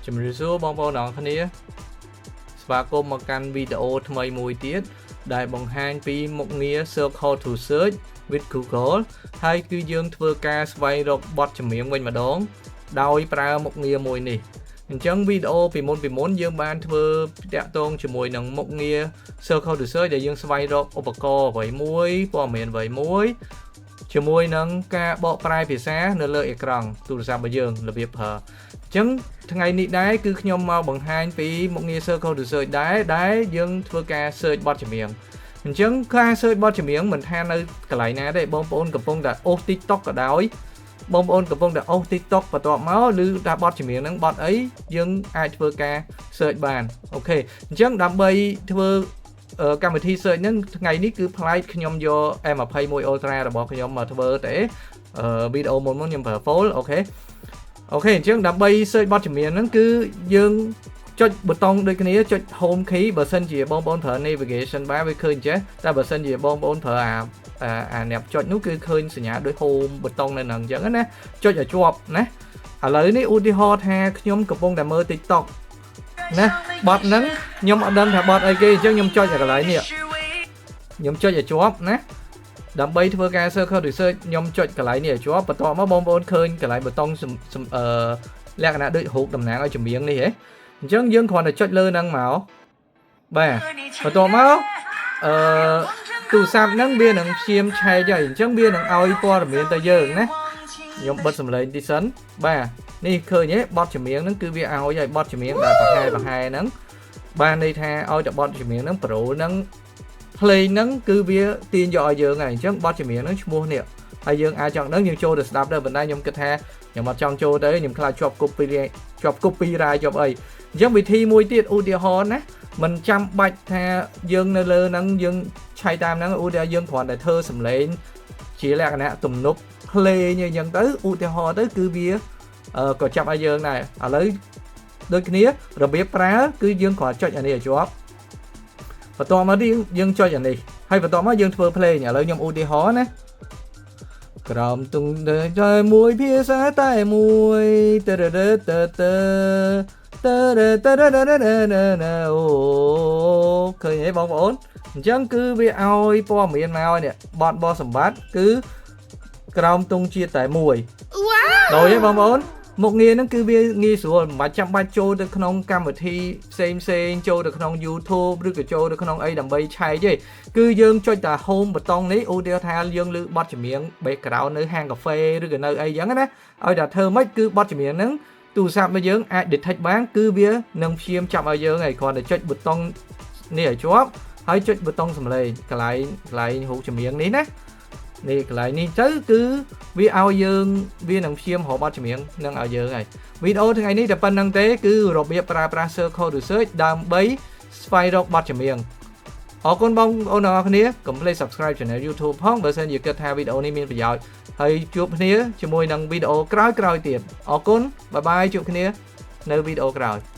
ជំរាបសួរបងប្អូនទាំងអស់គ្នាស្វាគមន៍មកកាន់វីដេអូថ្មីមួយទៀតដែលបង្ហាញពីមុខងារ Circle to Search with Google ហើយគឺយើងធ្វើការស្វែងរកបទចម្រៀងវិញម្ដង ដោយប្រើមុខងារមួយនេះអញ្ចឹងវីដេអូពីមុនពីមុនយើងបានធ្វើតាក់ទងជាមួយនឹងមុខងារ Circle to Search ដែលយើងស្វែងរកឧបករណ៍អ្វីមួយព័ត៌មានអ្វីមួយជាមួយនឹងការបកប្រែភាសានៅលើអេក្រង់ទូរស័ព្ទរបស់យើងរបៀបប្រើអញ្ចឹងថ្ងៃនេះដែរគឺខ្ញុំមកបង្ហាញពីមុខងារ Circle to Search ដែរដែលយើងធ្វើការ search បទចម្រៀងអញ្ចឹងការ search បទចម្រៀងមិនថានៅកន្លែងណាទេបងប្អូនកំពុងតែអូស TikTok ក៏ដោយបងប្អូនកំពុងតែអូស TikTok បន្ទាប់មកឬថាបទចម្រៀងហ្នឹងបទអីយើងអាចធ្វើការ search បាន OK អញ្ចឹងដើម្បីធ្វើកម្មវិធី search ហ្នឹងថ្ងៃនេះគឺប្លែកខ្ញុំយក S21 Ultra របស់ខ្ញុំមកធ្វើទេវីដេអូមុនមុនខ្ញុំប្រើ Fold OK OK អញ្ចឹងដើម្បី search បទចម្រៀងហ្នឹងគឺយើងចុចប៊ូតុងដូចគ្នាចុច home key បើសិនជាបងប្អូនប្រើ navigation bar វាឃើញចេះតែបើសិនជាបងប្អូនប្រើអាអាអ្នកចុចនោះគឺឃើញសញ្ញាដូច home ប៊ូតុងនៅហ្នឹងអញ្ចឹងណាចុចឲ្យជាប់ណាឥឡូវនេះឧទាហរណ៍ថាខ្ញុំកំពុងតែមើល TikTok ណាបទហ្នឹងខ្ញុំអត់ដឹងថាបទអីគេអញ្ចឹងខ្ញុំចុចឲ្យកន្លែងនេះខ្ញុំចុចឲ្យជាប់ណាដើម្បីធ្វើការ circle to search ខ្ញុំចុចកន្លែងនេះឲ្យជាប់បន្ទាប់មកបងប្អូនឃើញកន្លែងប៊ូតុងអឺលក្ខណៈដូចរូបតំណាងឲ្យចម្រៀងនេះហ៎អញ្ចឹងយើងគ្រាន់តែចុចលើហ្នឹងមកបាទបន្ទាប់មកអឺទូរស័ព្ទហ្នឹងវានឹងព្យាមឆែកហើយអញ្ចឹងវានឹងឲ្យព័ត៌មានទៅយើងណាខ្ញុំបិទសំឡេងទីសិនបាទនេះឃើញទេបទចម្រៀងហ្នឹងគឺវាឲ្យឲ្យបទចម្រៀងដែលប្រហែលប្រហែលហ្នឹងបានន័យថាឲ្យតែបទចម្រៀងហ្នឹងប្រូហ្នឹងភ្លេងហ្នឹងគឺវាទាញយកឲ្យយើងហើយអញ្ចឹងបទចម្រៀងហ្នឹងឈ្មោះនេះហើយយើងអាចចង់ដឹងយើងចូលទៅស្ដាប់ទៅប៉ុន្តែខ្ញុំគិតថាខ្ញុំអត់ចង់ចូលទៅខ្ញុំខ្លាចជាប់ copy ជាប់ copyright ជាប់អីអញ្ចឹងវិធីមួយទៀតឧទាហរណ៍ណាមិនចាំបាច់ថាយើងនៅលើហ្នឹងយើងឆៃតាមហ្នឹងឧទាហរណ៍យើងគ្រាន់តែធ្វើសំឡេងជាលក្ខណៈទំនប់ភ្លេងអីចឹងទៅឧទាហរណ៍ទៅគឺវាក៏ចាប់ឲ្យយើងដែរឥឡូវដូចគ្នារបៀបប្រើគឺយើងគ្រាន់ចុចអានេះឲ្យជាប់បន្ទាប់មកនេះយើងចុចអានេះហើយបន្ទាប់មកយើងធ្វើភ្លេងឥឡូវខ្ញុំឧទាហរណ៍ណាក្រោមទុងតែមួយភាសាតែមួយតើតើតើតើតើតើតើតើតើអូឃើញទេបងប្អូនអញ្ចឹងគឺវាឲ្យព័ត៌មានមកនេះបត់បសម្បត្តិគឺក្រោមទង់ជាតិតែមួយដោយទេបងប្អូនមុខងារហ្នឹងគឺវាងាយស្រួលមិនបាច់ចាំបាច់ចូលទៅក្នុងកម្មវិធីផ្សេងផ្សេងចូលទៅក្នុង YouTube ឬក៏ចូលទៅក្នុងអីដើម្បីឆែកទេគឺយើងចុចតែ home ប៊ូតុងនេះឧទាហរណ៍ថាយើងលើបទចម្រៀង background នៅហាងកាហ្វេឬក៏នៅអីចឹងណាឲ្យតែធ្វើម៉េចគឺបទចម្រៀងហ្នឹងទូរស័ព្ទរបស់យើងអាច detect បានគឺវានឹងព្យាមចាប់ឲ្យយើងហើយគ្រាន់តែចុចប៊ូតុងនេះឲ្យជាប់ហើយចុចប៊ូតុងសំឡេងកន្លែងកន្លែងរូបចម្រៀងនេះណានេះកន្លែងនេះទៅគឺវាឲ្យយើងវានឹងព្យាមរកបទចម្រៀងនឹងឲ្យយើងហើយវីដេអូថ្ងៃនេះតែប៉ុណ្្នឹងទេគឺរបៀបប្រើប្រាស់ Circle to Search ដើម្បីស្វែងរកបទចម្រៀងអរគុណបងប្អូនទាំងអស់គ្នាកុំភ្លេច Subscribe Channel YouTube ផងបើសិនជាគិតថាវីដេអូនេះមានប្រយោជន៍ហើយជួបគ្នាជាមួយនឹងវីដេអូក្រោយៗទៀតអរគុណ bye bye ជួបគ្នានៅវីដេអូក្រោយ។